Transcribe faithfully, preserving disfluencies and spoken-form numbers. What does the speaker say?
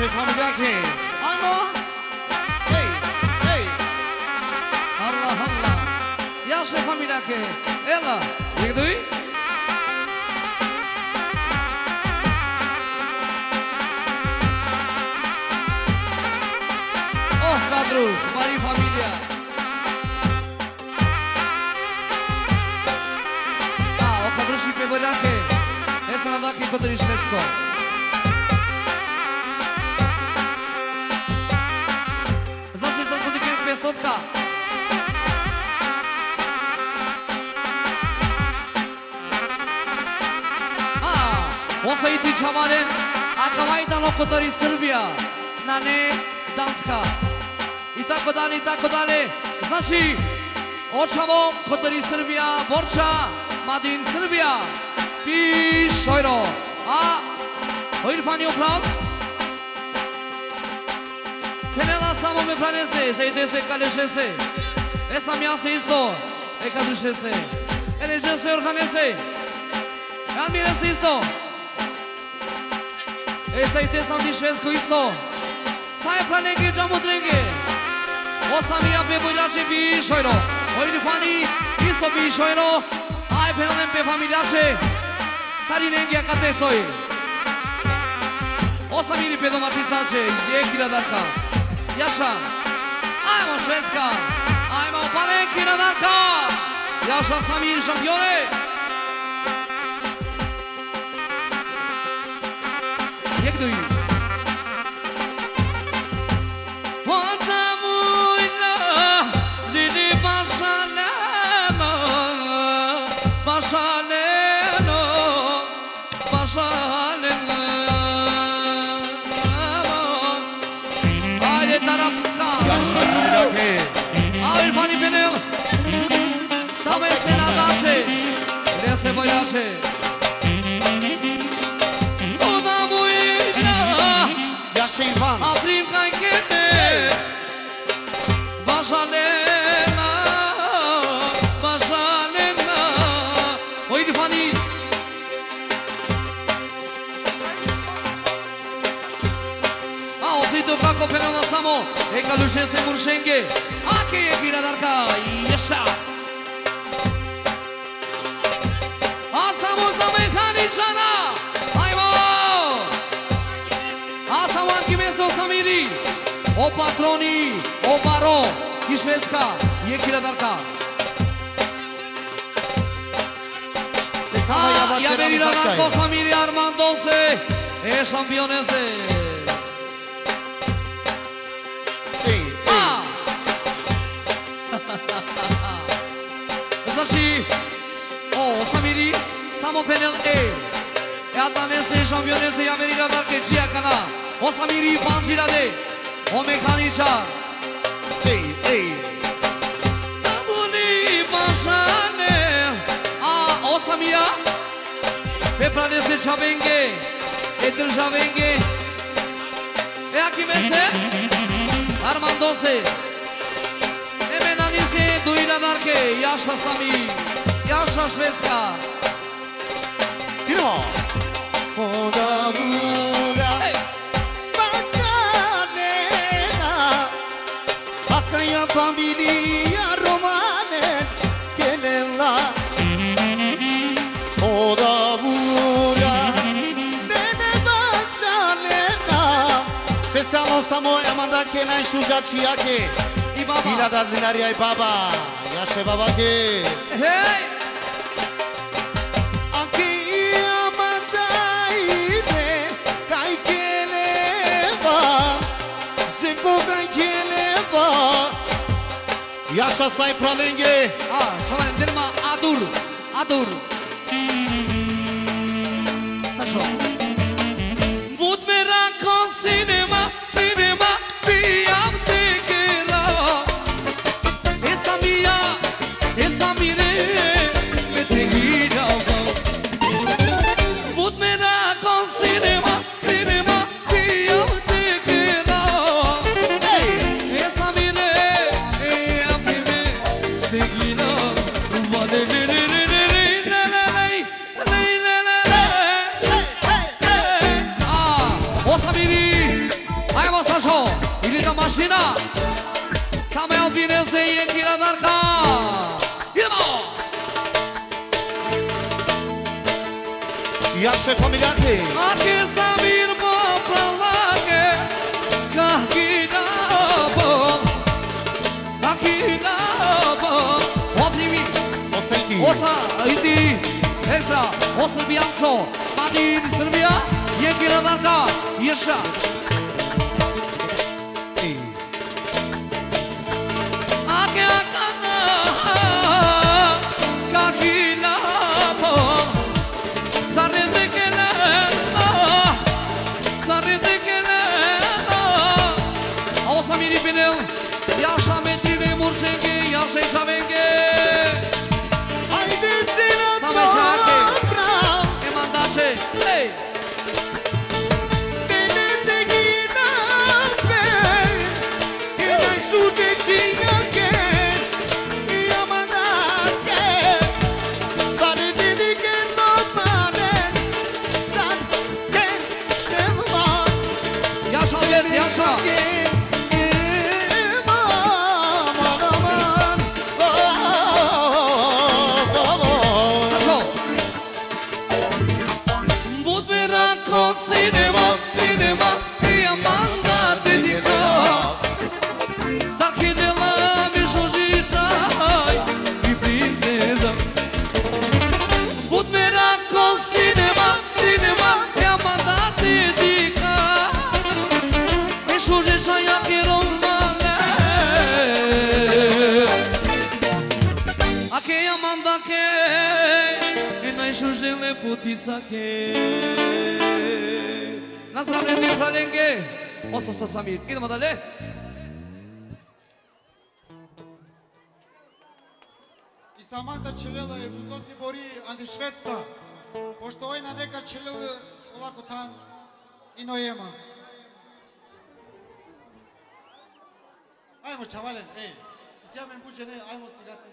Familijake. Ajmo. Ej, ej. Allah, Allah. Jaše familijake. Ela. Jek, duj. Oh, Kadruš, bari familija. A, o Kadruši pe bojlake. Esam adaki kotar i Švedsko. Znači, sad su dikem pesotka. A, osa i ti čhavalen, a kavaj tano kotar i Srbija, nane Danska. I tako dalje, i tako dalje. Znači, o čhavo kotar i Srbija, Borča, Madin Srbija. Pi šojro. A, o Irfani upral. Phenela samo me pranese, se idese kalešese. E Samijase isto, e Kadrušese. E Ređese Orhanese. E Almirese isto. E sa i te Sandi Švesko isto. Sa e pranenge džamudrenge. O Samija pe bojlače bi šojro. O Irfani isto bi šojro. Aj phenalen pe familijače. Sarinenge akate soj. O Samiri pe domaćicače, jek hiljada darka. Jaša. Ajmo Švedska. Ajmo pale jek hiljada darka. Jaša Samir šampione. Jek, duj. Onda mujna, didi bašaneno, bašaneno, bašaneno. Ajde, tarapka. Jaša familijake. A Irfani penel. Samo e se nadače. Ide se bojlače. Onda mujna. Jaše Irfan. Afrim kaj kete. Bašanena. Bašanena. O Irfani. A o Zito kako phenela samo, e Kadrušese muršenge. Ake jek hiljada darka, ješa. A samo za Mehaničana, ajmo. A samo anki mese o Samiri, o patroni, o baro, i Švedska, jek hiljada darka. A, ja veri da ko Samiri Armandose, e šampionese. Ej, ej. A. Znači, o, o Samiri, samo penel, e. E Adnanese, šampionese, ja veri da ke čija kana. O Samiri, panči da de. O Mehaničar. Ej, ej. Abuni bašane. A o Samija. E pranese čhavenge. E državenge. E akimese. Armandose. E me nanise duj hiljada darke. Jaša Sami. Jaša Švedska. Idemo. Onda mura. Ej. Bacanena, akaja familija romane, kelela. Oda vura, nene bacanena. Specijalno samo e Amanda ke najšuža čhijake. I baba. Hiljada dinarija i baba. Jaše babake. Hej! Aki Amanda ide, kaj keleva, Zemko kaj keleva. Jaša sa e pralenge. A, čhavalen, del ma adur, adur. Sa šo? But me rako sinema, sinema, pijam te kera. E Samija, e Samire, me te girava. But me rako sinema, sinema, pijam te kera. Ej! E Samire, e Samire, te girava. Vale, le, le, le, le, le, le, le. Sina. Samo je Albinese i Ekira Darka. Idemo! Ja sve familijarke. Ake Samir po pralake, kahki na po, kahki na po. Oprimi. Osa iti. Osa iti. Ekstra. Osma Bianco. Madin Srbija. Ekira Darka. Ješa. Ake akana, kakina po, sarete kele, sarete kele. Ovo sam miri pinel, jaša me trine muršenge, jaša i šavenge. Ajde, cena. Same čake. E mandače, ej. Jaša, Albert, jaša. Sašo. But me rako sinema, sinema, e amanda te dika. Sarkinela mi šužica i princeza. But me rako sinema, sinema, e amanda te dika. Mi šužica ja ke romale. Ake amanda ke, e najšužele putica ke. Na zdravlje ti pralenge. Osam sto Samir. Idemo dalje. I Samanta čelela e butosi bori andi Švedska. Pošto oj na neka čelela olako than i nojema. Ajmo čhavalen, ej. Isi amen buđe ne, ajmo sigate.